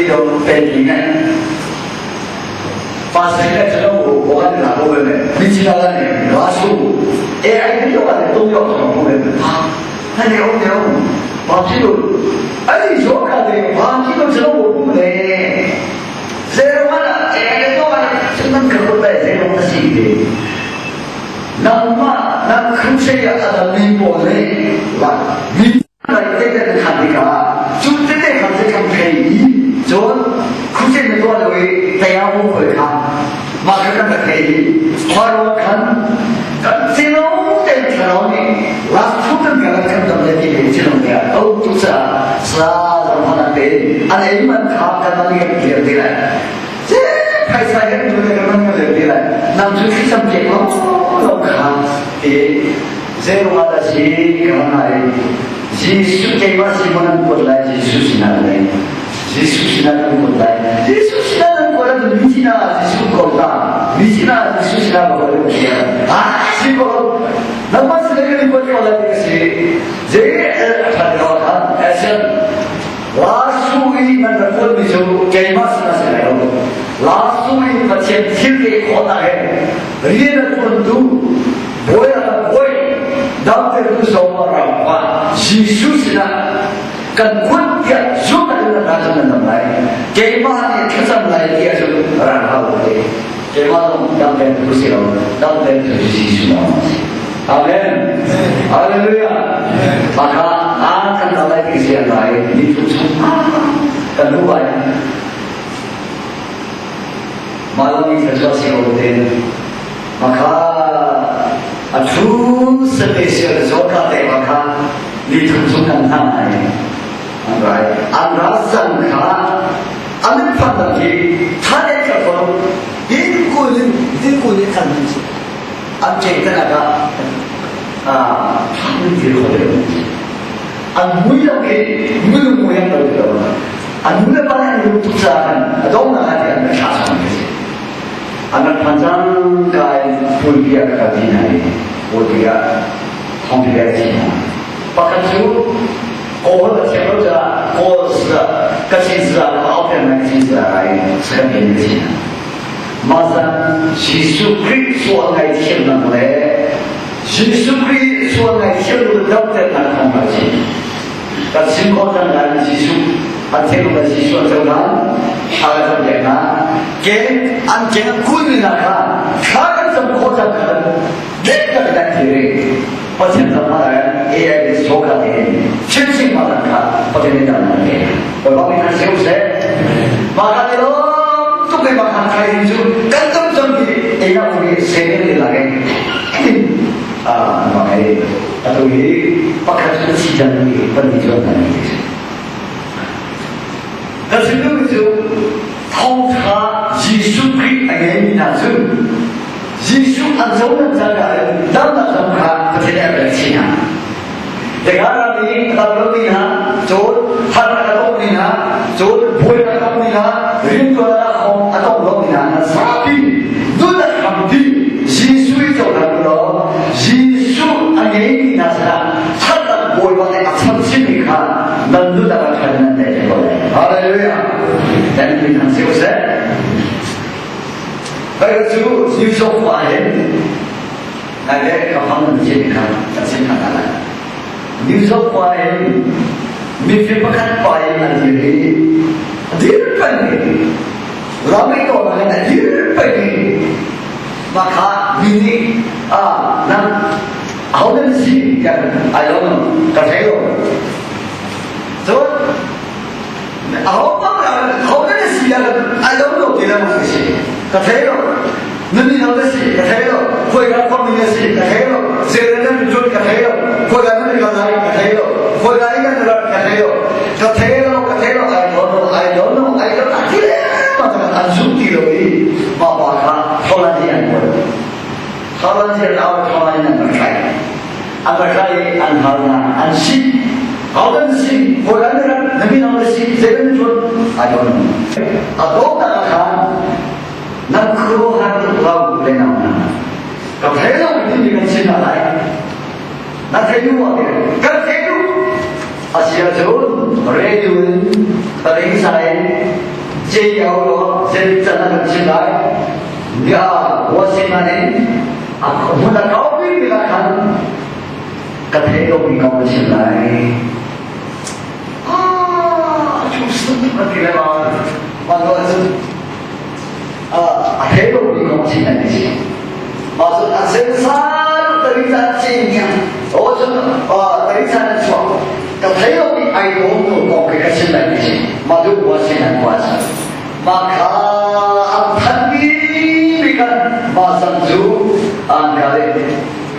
都被你发生在这个我我哪部分呢？你知道那里拉树，AI 你有把都要什么部分？啊，那你欧牛，把记录，哎，你说看的，把记录这个我不呢？这个嘛，AI 的话，这么可不在这种细节。那么那空谁呀？他的微博呢？吧？你来这个看的个，就这个看这个便宜，就空谁的多的为တရားဟောခွေခါမာခကတခေခွာရောခန်ကစီလုံးတဲ့ထရောင်းနေလာဖုန်ကလကန်တည်းဒီချလုံးတဲ့အော်သူစာစာရမနာတဲ့အလေမန်ခါကနလီပြေတယ်စေဖိုင်ဆိုင်ရတူတဲ့ကနလီပြေတယ်နောင်သူခိစံပြေလို့လောက်ခါဒီဇေဝါဒစီခနိုင်ဂျေစုကေမစီမနန်ကိုလာဂျေစုစီနာလေဂျေစုစီနာကိုလာဂျေစုစီနာကိုလာမိချနာဂျေစုကိုလာမိချနာဂျေစုစီနာကိုလာအာစီကိုနမစလေကိုကိုလာစီဇေအခါတော့ဟာအဆန်လာဆူအီမန်ကိုမီဇိုကေမစနာစလေလာဆူအီပချေချီကေခေါ်တာဟဲရီရကွန်တူဘွေရဘွေဒေါက်တာကူဆောမရာပါဂျေစုစီနာ kan kun tia zu na na na na na lai ke ma ni thasam lai tia zu ra ha wo le ke ma no dam ten ku si lo dam ten ku si su na amen hallelujah maka a kan na lai ki si lai ni thu chu kan lu bai malami thaswa si o te maka a thu special zo ka te maka ni thu chu kan na ai right an ra sang kha an phan da ki tha ne ka ko din ku ni din ku ni kan ni an che ta na ka a than ti ro de an mui lo ke mui lo mui yang lo lo an mui le pa na lu tu sa kan a dong na ka an sha sa ni an phan jang kai pul bia ka ti na ni o ti ya thong ti ya chi na pa ka chu 我的前头者，我是个亲自啊，好骗那个亲自啊，是个骗的钱。马上耶稣基督说爱天能来，耶稣基督说爱天路了得那同个钱。但情况上来耶稣，啊天路的耶稣就看，他来怎么看？给按这个规律来看，他跟什么国家可能这个来提的。不牵什么来，AI 的说卡的，清醒马上看，不听你讲的，我帮你看休息，马上你咯，都给马上开心就，跟踪踪的，AI 我给谁的那个，啊，马来，啊对，不看这个气象的，不你就难的。但是那个就，通常耶稣基督爱你那种。耶稣an zo nan cha ka dam na sam kha pathian a bek chi hna Dekara ni tab lo ni ha chon har ka tong ni ha chon buai ka tong ni ha rin to na khong a tong lo ni ha na sa pi du na kham ti Jesu i cho na lo Jesu a ngei ni na sa chat na buai ba ne a cham chi ni kha nan du na ka khan nan ne ko Hallelujah dan ni than siu se 那个就有所发现，那个个方面健康，健康来。有所发现，你非不看发现那这里，日本的，老美多那个日本的，马卡米尼啊，那好人是，哎呦，个谁哟？走，好帮人，好人是啊，哎呦，对了嘛是。ka thei lo nan ni lo si ka thei lo khoi ga khom ni si ka thei lo se re nan chun ka thei lo khoi ga nan ga lai ka thei lo khoi ga ga nan ka thei lo ka thei lo ka thei lo I don't know I don't know I don't know ti le ma ta an su ti lo i ma pa kha thola ji an ko thola ji an thola ji an khai an khai an hal na an si 好的si khoi ga nan nan ni lo si se re nan chun I don't know a do ta kha 那可还都老不得了呢。个太阳你你个起来，那太阳我的，个太阳，啊是啊就radio ตะลิงใส่ J au lo zen chan an chim lai. Ya Washington in a hmun a kau bik mi khan ka thei lo mi kong ka chim lai. Ah, chu sun a ti le ma. Ma lo cu a thei lo mi kong chim an ti. Ma cu a sen san tari chan chin nia. O cu tari chan an chuak. Ka thei lo mi ai dawm lo kong ke ka chim lai ti. Ma du Washington was. Ma kha an than mi mi kan ma san cu an ka le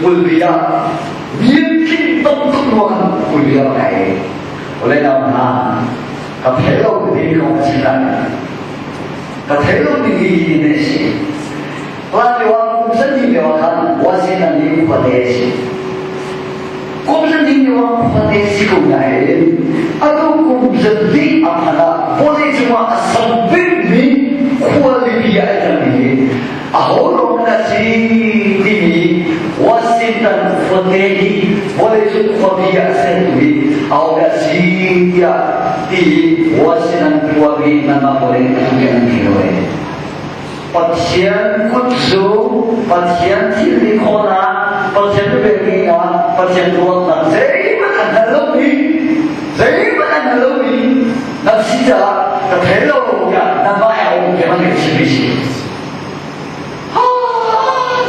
pulpi ah miphun tamtuk ruang pulpi ah kai ole nau hna ka thei lo ti kong a chim lai ka thei lo ti hi ne si plan lio ah kum san ni lio ah khan Washington ni khuate si kum san ni lio ah khuate si ko nain atu kum zan dih a phan ah vawlei cungah a sam bikmi khualipi ah a cangmi Aho lawng na si timi Washington khuate hi vawleicung khuapi ah sertu hi aho dah si tiah ti hi Washington khuapi nanmah pawl in atu tiang nan thei lo ee. Pathian kut cu Pathian thilri khawhnak, Pathian biakelnak, Pathian ruahnak zeihmanh an hngal lomi, zeihmanh an hngal lomi nan si caah ka thei lo tiah nanmah he a um tiang an kan chimmi si.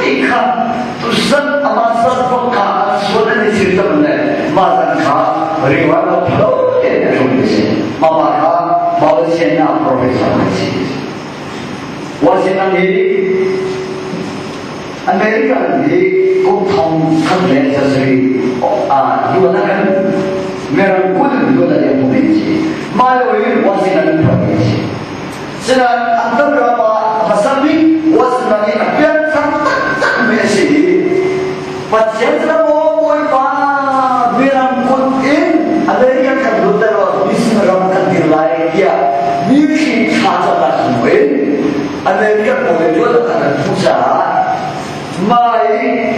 Ti kha tuzan amah zat bak kha an sual an i thil tam le mah zan kha riwan lo phlo tein a tlung si. Mah kha Malaysian ah professor an si. Washington hi American hi kum thong khat le zasari ah yuan a kan merang kul yuan a liam men si. Mah lo in Washington an si. Sinain an kan ram ah hmasa bik Washington i a pianthar taktakmi a si i Pathian ram aw Bawipa miram kut in American kan lut lai lo mission ram kan dir lai tiah mithli thla cam hnu in American pawl tuan an kan hmuh caah mai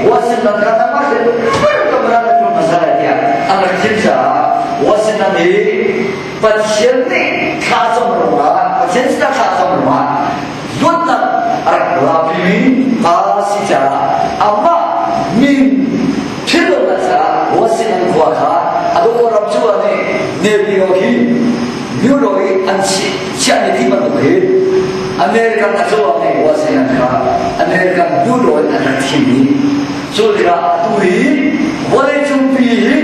Washington kha tamah hin kamara na ṭuan hmasa lai tiah an rak thim caah Washington hi Pathian nih thlacam ruangah Pathian sinah thlacam ruangah luatnak a rak lapimi pa si caah amah min philhlonak caah Washington khua kha a dawh ram cu ah nih Navy hi New York i an chiah ni ti bantuk hi American a cawh nih Washington kha American New York in an rak thim i cu tikah atu hi vawleicung pi hi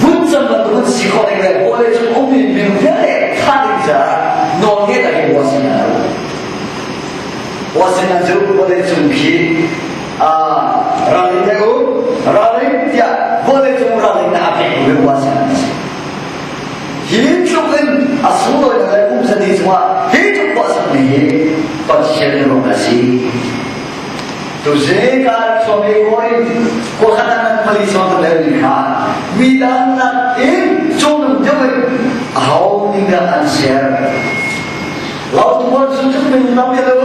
Vun cang bantuk in si khawh ding le vawleicung ummi minung vialte thah ding caah nawlngeihnak hi Washington a um. Washington cu vawleicung khi ralring te u, ralring tiah vawleicung ralring na a pek mi Washington a si. Hi tluk in a sunglawi le um zani cungah hi tluk Washington hi Pathian rawng a si. Tuzingka chuami kawi khuakhat ah nan pali sawm tuk lio ni kha mi dang nak in cungnung deuh in aho nih dah an ser. Lautu cu cu minung tam lo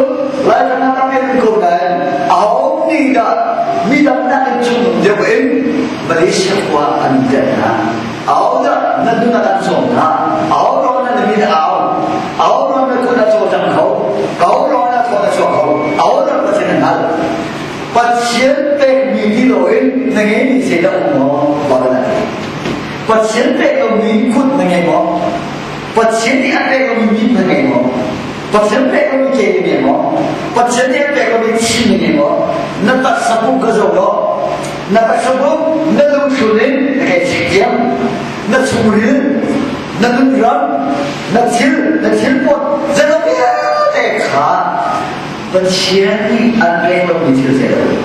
lai kan tam in ko nain aho nih dah mi dang nak in cungnung deuh in Malaysia khua an tel hna. Aho dah nan nun an sawm hna? Aho rawng nan min au? Aho rawng na kun a cawlcang kho? Aho rawng na thaw na chuak kho? Aho dah Pathian an hal? Pathian pekmi ti loin na ngeimi zeidah um maw? Babalan. Pathian pek lomi kut na ngei maw? Pathian nih a pek lomi mit na ngei maw? Pathian pek lomi ke na ngei maw? Pathian nih a pek lomi thi na ngei maw? Na taksa pum ka zoh law na taksa pum na lungthlun in na kai chek tiang na chungril na nunram na thil na thilput zeizong vialte kha Pathian nih an pek lomi thil zei lo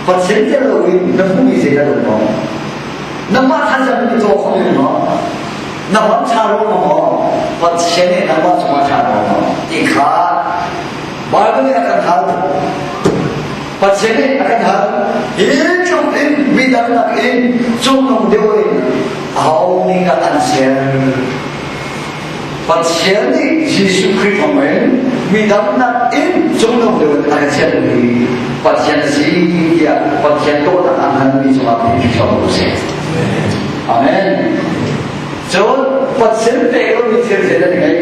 Pathian tel loin na hmuhmi zei dah lo maw nangmah thlacam na caw kho men maw na hon ṭha ro maw Pathian nih nangmah cungah ṭha ro maw ti kha Bible nih a kan hal Pathian nih a kan hal hi tluk in midang nakin cungnung deuh in aho nih dah an ser Pathian nih Jesuh Khrih thawngin midang nakin cungnung deuh in a kan sermi Pathian a si tiah Pathian dawtnak a nganmi cungah kan i chuak ko seh. Amen. Cun Pathian pek lomi thil zeidah na ngei?